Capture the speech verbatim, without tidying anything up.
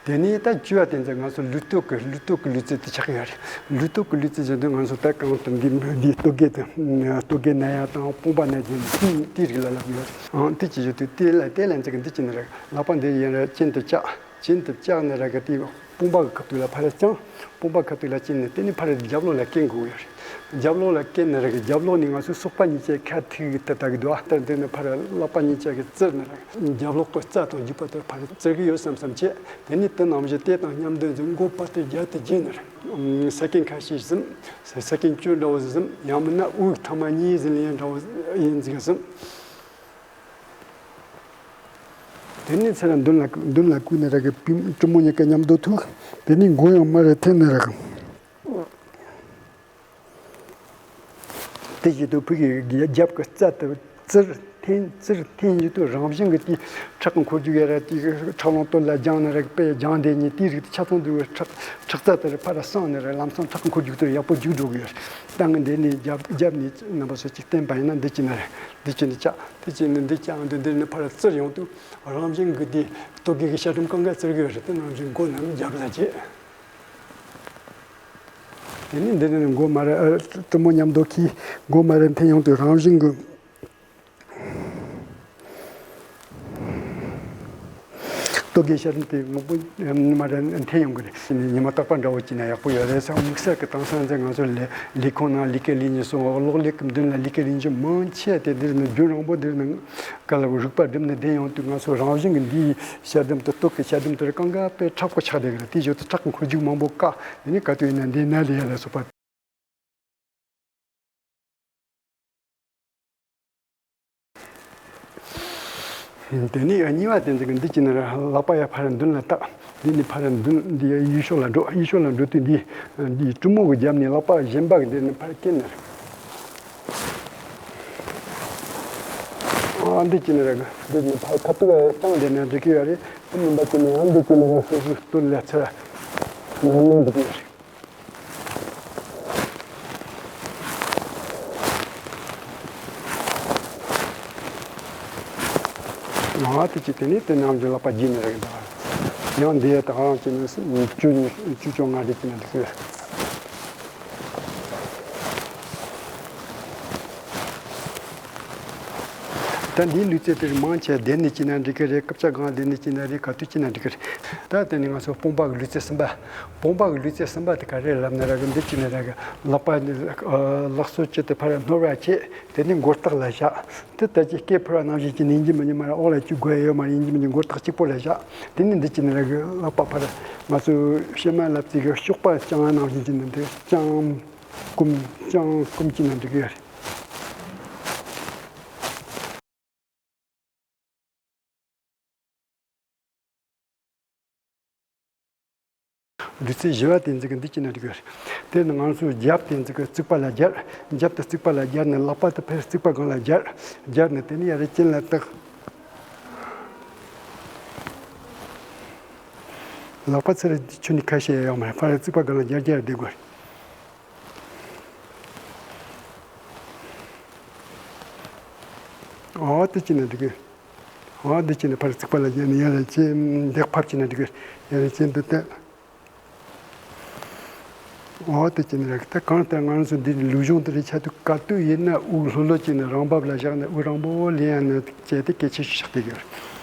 དེ་ནས་ད་བཅུ་བ་དེ་ཚོ་ང་ཚོ་ལུས་སྟོབས་ཀྱི་ལུས་སྟོབས་ཀྱི་ལུས་རྩལ་དེ་ཆགས་ཡོད་རེད། ལུས་སྟོབས་ཀྱི་ལུས་རྩལ་ཟེར་དུས་ང་ཚོ་ད་གང་དུ་འདི་འདི་སྟོད་གོས་དེ་སྟོད་གོས་ན་ཡ་དང་དཔུང་པ་ན་རྒྱུ་དེ་དེའི་རིགས་ལ་ལབ་ཡོད་རེད། ཨང་དེ་ཅི་ཞིག་དུས་དེ་ལ་དེ་ལ་འཛེག་གི་འདི་ཅི་ནི་རེད། ལག་པ་འདི་ཡིན་ར་གྱེན་དུ་བཅག་གྱེན་དུ་བཅག་ནི་ར་གི་དེ་དཔུང་པ་གི་ཁ་ཐུག་ལ་ཕར་ར་བརྐྱངས། དཔུང་པ་ཁ་ཐུག་ལ་བཅིངས་ནས་དེ་ནི་ཕར་ར་རྒྱབ་ལོགས་ལ་བཀལ་དགོས་ཡོད་རེད། རྒྱབ་ལོགས་ལ་བཀལ་ནི་ར་གི་རྒྱབ་ལོགས་ནི་ང་ཚོའི་སོག་པ་གཉིས་ཀྱི་ཁ་ཐུག་དུ་ལྟ་གི་འདུག་ཨ་ལྟར་འདི་ནི་ཕར་ར་ལག་པ་གཉིས་ཀྱི་གི་བཙིར་ནི་ར་གི་རྒྱབ་ལོགས་གི་རྩ་དང་རྒྱུག་པ་དེ་ཕར་ར་བཙིར་གི་ཡོད་བསམ་བསམ་བྱས། དེ་ནི་དེ་ནང་བཞིན་དེ་དང་མཉམ་དུ་འཛིན་མགོ་བར་དུ་རྒྱབ་ཏུ་བརྒྱུད་ནི་ར་གི་ས་ཀིན་ཁ་ཤས་ཟིན། ས་ཀིན་བཅུ་འདྲ་བོ་ཟིན། ཡང་མིན་ན་དབུགས་ཐེངས་མ་གཉིས་ཟིན་ལེན་འདྲ་བོ་ཡིན་ཟིག་ཟིན། དེ་ནས་ཚེ་ར་མདུན་ལ་མདུན་ལ་བཀུག་ནས་ར་གི་པུས་གྲུ་མོ་གཉིས་ཀ་མཉམ་དུ་ཐུག་དེ་ནས་མགོ་ཡང་མར་ར་འཐེན་ནས་ར་གི་དེ་བཞིན་དུ་ཕུག་གི་རྒྱབ་ཀྱི་རྩ་དེ་བཙིར་འཐེན་བཙིར་འཐེན་བཞིན་དུ་རང་བཞིན་གྱི་དེ་ཁྲག་གི་འཁོར་རྒྱུག་ཡ་ར་དེ་ཁྲག་རླུང་སྟོད་ལ་སྦྱངས་ནས་ར་གི་པས་སྦྱངས་དེ་ཉིད་དེའི་རིགས་དེ་ཆ་ཚང་དུ་ཁྲག་ཁྲག་རྩ་དེ་ར་ཕར་ར་སངས་ནས་ར་ལམ་སང་ཁྲག་གི་འཁོར་རྒྱུག་དེ་ཡག་པོ་རྒྱུག་འགྲོ་གི་ཡོད་རེད། ད་ངས་འདི་ནས་རྒྱབ་རྒྱབ་ནས་རྣམ་པ་ཚོ་གཅིག་བསྟན་པ་ཡིན་ན་འདི་གཅིག་ན་རེད། འདི་གཅིག་ནས་ཆགས། དེ་གཅིག་ནས་འདི་ཆགས་འདི་འདི་ནས་ཕར་བཙིར་ཡོང་དུས་རང་བཞིན་གྱི་དེ་སྟོད་གོས་ཀྱི་ཤ་སྒྲོམ་གང་ག་བཙིར་གི་ཡོད་རེད། དེ་རང་བཞིན་མགོ་ནམ་རྒྱབ་ལ་བྱེད། དེ་ནས་འདི་ནས་མགོ་མར་ར་གྲུ་མོ་མཉམ་དུ་ཁྱེར། མགོ་མར་ར་འཐེན་ཡོང་དུས་རང་བཞིན་གྱི་སྟོད་གོས་ཤ་སྒྲོམ་དེ་མང་པོ་མར་ར་འཐེན་ཡོང་གི་རེད། ཉི་མ་རྟག་པ་འདྲ་བོ་བྱས་ན་ཡག་པོ་ཡོད་རེད་བསམ། དམིགས་བསལ་གྱི་དེང་སང་ཚེ་ང་ཚོ་ལས་ལས་ཁུངས་ནང་ལས་ཀ་ལས་མཁན་སོང་། གློག་ཀླད་ཀྱི་མདུན་ལ་ལས་ཀ་ལས་མཁན་མང་ཆེ་དེ་འདིར་ནི་རྒྱུན་རིང་པོ་འདིར་ནི་ག་ལ་རིག་པ་བསྒྲིམས་ནས་བསྡད་ཡོང་དུས་ང་ཚོ་རང་བཞིན་གྱི་འདིའི་ཤ་སྒྲོམ་དེ་སྟོད་གོས་ཤ་སྒྲོམ་དེར་གང་ག་དཔེ་མཁྲེགས་པོ་ཆགས་བསྡད་ཀྱི་རེད། དེའི་ཞོར་དུ་ཁྲག་གི་འཁོར་རྒྱུག་མང་པོ་བཀག་དེ་ནས་ག་དུས་ཡིན་ན་འདི་ན་ལས་ཡ་ལ་སོགས་པ། དེ་ནས་གཉིས་པ་དེ་ཚོ་གི་འདི་གཅིག་ནི་ར་ལག་པ་ཡར་ཕར་མདུན་ལ་བཏགས། འདི་ནི་ཕར་མདུན་འདི་གཡས་ཕྱོགས་ལ་འགྲོ། གཡས་ཕྱོགས་ལ་འགྲོ་དུས་འདི་འདི་གྲུ་མོ་གི་རྒྱབ་ནས་ལག་པ་གཞན་པ་གི་འདི་ནི་ཕར་བཀལ་ནས། ཨ་འདི་གཅིག་ནི་ར་འདི་ནི་ཕར་ཁ་ཐུག་ལ་བཏང་བསྡད་ན་འགྲིག་གི་ཡོད་རེད། དེ་མིན་པ་གཅིག་ནི་ཨ་འདི་གཅིག་ནི་ར་སོ་སོའི་སྟོད་ལ་ཚུར་ནང་ནས་འགྲིག་གི་ཡོད་རེད། ང་དེ་ཅི་དེ་ནས་དེ་ནང་གི་ལག་པ་བརྒྱུད་ནས་རེད་ད། ཡང་འདི་ད་རང་ཅི་ནས་བཅུ་གཉིས་བཅུ་བཅོ་ལྔ་རེད་ཅི་ནས་འདུག་ཟེར། ད་འདིའི་ལུས་རྩལ་དེར་མང་ཆེ་བསྡད་ནས་ཅི་ན་འགྲིག་གི་རེད། སྐབས་ཆ་གང་བསྡད་ནས་ཅི་ན་རེད། ག་དུས་ཅི་ན་འགྲིག་གི་རེད། ད་དེ་ནས་ང་ཚོ་དཔུང་པ་གི་ལུས་རྩལ་གསུམ་པ། དཔུང་པ་གི་ལུས་རྩལ་གསུམ་པ་དེ་ག་རེ་ལབ་ན་ར་གི་འདི་ཅི་ན་ར་གི་ལག་པ་ནི་ལག་སོ་གཅིག་དེ་ཕར་སྣོར་བ་བྱེད། དེ་ནས་མགོ་ལྟག་ལ་བཞག་དེ་ལྟ་ཅི་སྐད་ཕུར་བ་ནང་བཞིན་གྱི་ནི་ཡིན་གྱི་མིན་གྱི་མ་ར་འོག་ལ་བཅུག་དགོས་ཡོད་མ་རེད། ཡིན་གྱི་མིན་གྱི་མགོ་ལྟག་གཅིག་པོ་ལ་བཞག་དེ་ནས་འདི་ཅི་ན་ར་གི་ལག་པ་ཕར་ང་ཚོའི་ཕྱི་མ་ལབ་ཙི་གི་གཤོག་པ་བརྐྱང་བ་ནང་བཞིན་གྱི་ནི་འདི་བརྐྱང་བསྐུམ་བརྐྱང་བསྐུམ་ཅི་ན་འགྲིག་གི་རེད། ལུས་རྩལ་བཞི་པ་དེ་ཚོ་གི་འདི་ཅི་ན་འགྲིག་གི་རེད། དེ་ནི་ང་ཚོའི་རྒྱབ་དེ་ཚོ་གི་རྩིག་པ་ལ་སྦྱར། རྒྱབ་དེ་རྩིག་པ་ལ་སྦྱར་ནས་ལག་པ་དེ་ཕར་རྩིག་པ་སྒང་ལ་སྦྱར། སྦྱར་ནས་དེ་ནས་ཡར་རེ་གྱེན་ལ་བཏེགས། ལག་པ་ཚུར་ཆུ་ནི་ཁ་ཤས་ཡོང་མ་རེད། ཕར་རྩིག་པ་སྒང་ལ་སྦྱར་སྦྱར་བསྡད་དགོས་རེད། འོ་དེ་ཅི་ན་འགྲིག་གི། འོ་དེ་ཅི་ན་ཕར་རྩིག་པ་ལ་ཡར་ནས་ཡར་ལ་ཅི་འདེགས་ཕབ་ཅི་ན་འགྲིག་གི། ཡར་ལ་ཅི་འདི་ལྟ། འོ་དེ་ཅི་ན་རེད། ད་གང་ལྟར་ང་ཚོ་འདི་ལུས་སྦྱོང་དེ་རེད་ཆ་དུས་ག་དུས་ཡིན་ན་དབུགས་ལྷོད་ལྷོད་ཅི་ན་རང་བབས་ལ་བཞག་ནས་དབུགས་རིང་པོ་ལེན་ཡ་ན་བྱས་ཏེ་གལ་ཆེ་ཤོས་ཆགས་བསྡད་ཡོད།